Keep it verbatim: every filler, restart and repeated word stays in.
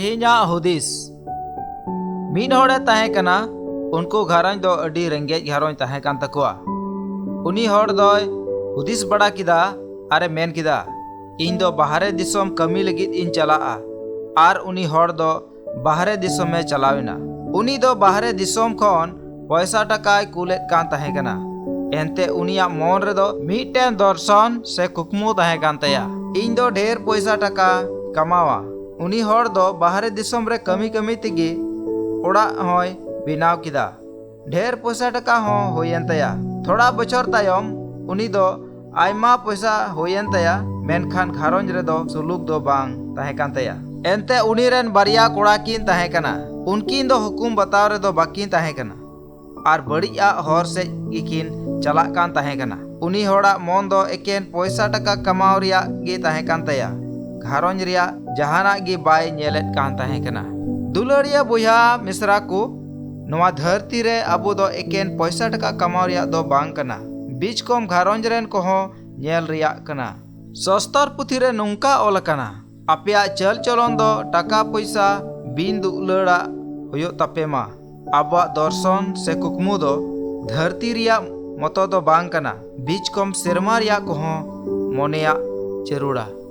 ᱛᱮᱦᱮᱧᱟᱜ ᱦᱩᱫᱤᱥ᱾ ᱢᱤᱫ ᱦᱚᱲᱮ ᱛᱟᱦᱮᱸ ᱠᱟᱱᱟ᱾ ᱩᱱᱠᱩ ᱜᱷᱟᱨᱚᱸᱡᱽ ᱫᱚ ᱟᱹᱰᱤ ᱨᱮᱸᱜᱮᱡ ᱜᱷᱟᱨᱚᱸᱡᱽ ᱛᱟᱦᱮᱸ ᱠᱟᱱ ᱛᱟᱠᱚᱣᱟ᱾ ᱩᱱᱤ ᱦᱚᱲ ᱫᱚᱭ ᱦᱩᱫᱤᱥ ᱵᱟᱲᱟ ᱠᱮᱫᱟ ᱟᱨᱮ ᱢᱮᱱ ᱠᱮᱫᱟ, "ᱤᱧ ᱫᱚ ᱵᱟᱦᱨᱮ ᱫᱤᱥᱚᱢ ᱠᱟᱹᱢᱤ ᱞᱟᱹᱜᱤᱫ ᱤᱧ ᱪᱟᱞᱟᱜᱼᱟ᱾" ᱟᱨ ᱩᱱᱤ ᱦᱚᱲ ᱫᱚ ᱵᱟᱦᱨᱮ ᱫᱤᱥᱚᱢᱮ ᱪᱟᱞᱟᱣ ᱮᱱᱟ᱾ ᱩᱱᱤ ᱫᱚ ᱵᱟᱦᱨᱮ ᱫᱤᱥᱚᱢ ᱠᱷᱚᱱ ᱯᱚᱭᱥᱟ ᱴᱟᱠᱟᱭ ᱠᱩᱞᱮᱫ ᱠᱟᱱ ᱛᱟᱦᱮᱸ ᱠᱟᱱᱟ᱾ ᱮᱱᱛᱮ ᱩᱱᱤᱭᱟᱜ ᱢᱚᱱ ᱨᱮᱫᱚ ᱢᱤᱫᱴᱮᱱ ᱫᱚᱨᱥᱚᱱ ᱥᱮ ᱠᱩᱠᱢᱩ ᱛᱟᱦᱮᱸ ᱠᱟᱱ ᱛᱟᱭᱟ, "ᱤᱧ ᱫᱚ ᱰᱷᱮᱨ ᱯᱚᱭᱥᱟ ᱴᱟᱠᱟ ᱠᱟᱢᱟᱣᱟ᱾" ᱩᱱᱤ ᱦᱚᱲ ᱫᱚ ᱵᱟᱦᱨᱮ ᱫᱤᱥᱚᱢ ᱨᱮ ᱠᱟᱹᱢᱤ ᱠᱟᱹᱢᱤ ᱛᱮᱜᱮ ᱚᱲᱟᱜ ᱦᱚᱸᱭ ᱵᱮᱱᱟᱣ ᱠᱮᱫᱟ᱾ ᱰᱷᱮᱨ ᱯᱚᱭᱥᱟ ᱴᱟᱠᱟ ᱦᱚᱸ ᱦᱩᱭᱮᱱ ᱛᱟᱭᱟ᱾ ᱛᱷᱚᱲᱟ ᱵᱚᱪᱷᱚᱨ ᱛᱟᱭᱚᱢ ᱩᱱᱤ ᱫᱚ ᱟᱭᱢᱟ ᱯᱚᱭᱥᱟ ᱦᱩᱭᱮᱱ ᱛᱟᱭᱟ, ᱢᱮᱱᱠᱷᱟᱱ ᱜᱷᱟᱨᱚᱸᱡᱽ ᱨᱮᱫᱚ ᱥᱩᱞᱩᱠ ᱫᱚ ᱵᱟᱝ ᱛᱟᱦᱮᱸ ᱠᱟᱱ ᱛᱟᱭᱟ᱾ ᱮᱱᱛᱮ ᱩᱱᱤ ᱨᱮᱱ ᱵᱟᱨᱭᱟ ᱠᱚᱲᱟ ᱠᱤᱱ ᱛᱟᱦᱮᱸ ᱠᱟᱱᱟ᱾ ᱩᱱᱠᱤᱱ ᱫᱚ ᱦᱩᱠᱩᱢ ᱵᱟᱛᱟᱣ ᱨᱮᱫᱚ ᱵᱟᱹᱠᱤᱱ ᱛᱟᱦᱮᱸ ᱠᱟᱱᱟ ᱟᱨ ᱵᱟᱹᱲᱤᱡ ᱟᱜ ᱦᱚᱨ ᱥᱮᱫ ᱜᱮᱠᱤᱱ ᱪᱟᱞᱟᱜ ᱠᱟᱱ ᱛᱟᱦᱮᱸ ᱠᱟᱱᱟ᱾ ᱩᱱᱤ ᱦᱚᱲᱟᱜ ᱢᱚᱱ ᱫᱚ ᱮᱠᱮᱱ ᱯᱚᱭᱥᱟ ᱴᱟᱠᱟ ᱠᱟᱢᱟᱣ ᱨᱮᱭᱟᱜ ᱜᱮ ᱛᱟᱦᱮᱸ ᱠᱟᱱ ᱛᱟᱭᱟ᱾ ᱜᱷᱟᱨᱚᱸᱡᱽ ᱨᱮᱭᱟᱜ ᱡᱟᱦᱟᱱᱟᱜ ᱜᱮ ᱵᱟᱭ ᱧᱮᱞᱮᱫ ᱠᱟᱱ ᱛᱟᱦᱮᱸ ᱠᱟᱱᱟ᱾ ᱫᱩᱞᱟᱹᱲᱤᱭᱟᱹ ᱵᱚᱭᱦᱟ ᱢᱤᱥᱨᱟ ᱠᱚ, ᱱᱚᱣᱟ ᱫᱷᱟᱹᱨᱛᱤ ᱨᱮ ᱟᱵᱚ ᱫᱚ ᱮᱠᱮᱱ ᱯᱚᱭᱥᱟ ᱴᱟᱠᱟ ᱠᱟᱢᱟᱣ ᱨᱮᱭᱟᱜ ᱫᱚ ᱵᱟᱝ ᱠᱟᱱᱟ, ᱵᱤᱪ ᱠᱚᱢ ᱜᱷᱟᱨᱚᱸᱡᱽ ᱨᱮᱱ ᱠᱚᱦᱚᱸ ᱧᱮᱞ ᱨᱮᱭᱟᱜ ᱠᱟᱱᱟ᱾ ᱥᱚᱥᱛᱚᱨ ᱯᱩᱛᱷᱤ ᱨᱮ ᱱᱚᱝᱠᱟ ᱚᱞ ᱟᱠᱟᱱᱟ, "ᱟᱯᱮᱭᱟᱜ ᱪᱟᱞ ᱪᱚᱞᱚᱱ ᱫᱚ ᱴᱟᱠᱟ ᱯᱚᱭᱥᱟ ᱵᱤᱱ ᱫᱩᱞᱟᱹᱲᱟᱜ ᱦᱩᱭᱩᱜ ᱛᱟᱯᱮ ᱢᱟ᱾ ᱟᱵᱚᱣᱟᱜ ᱫᱚᱨᱥᱚᱱ ᱥᱮ ᱠᱩᱠᱢᱩ ᱫᱚ ᱫᱷᱟᱹᱨᱛᱤ ᱨᱮᱭᱟᱜ ᱢᱚᱛᱚ ᱫᱚ ᱵᱟᱝ ᱠᱟᱱᱟ, ᱵᱤᱪ ᱠᱚᱢ ᱥᱮᱨᱢᱟ ᱨᱮᱭᱟᱜ ᱠᱚᱦᱚᱸ ᱢᱚᱱᱮᱭᱟᱜ ᱡᱟᱹᱨᱩᱲᱟ᱾"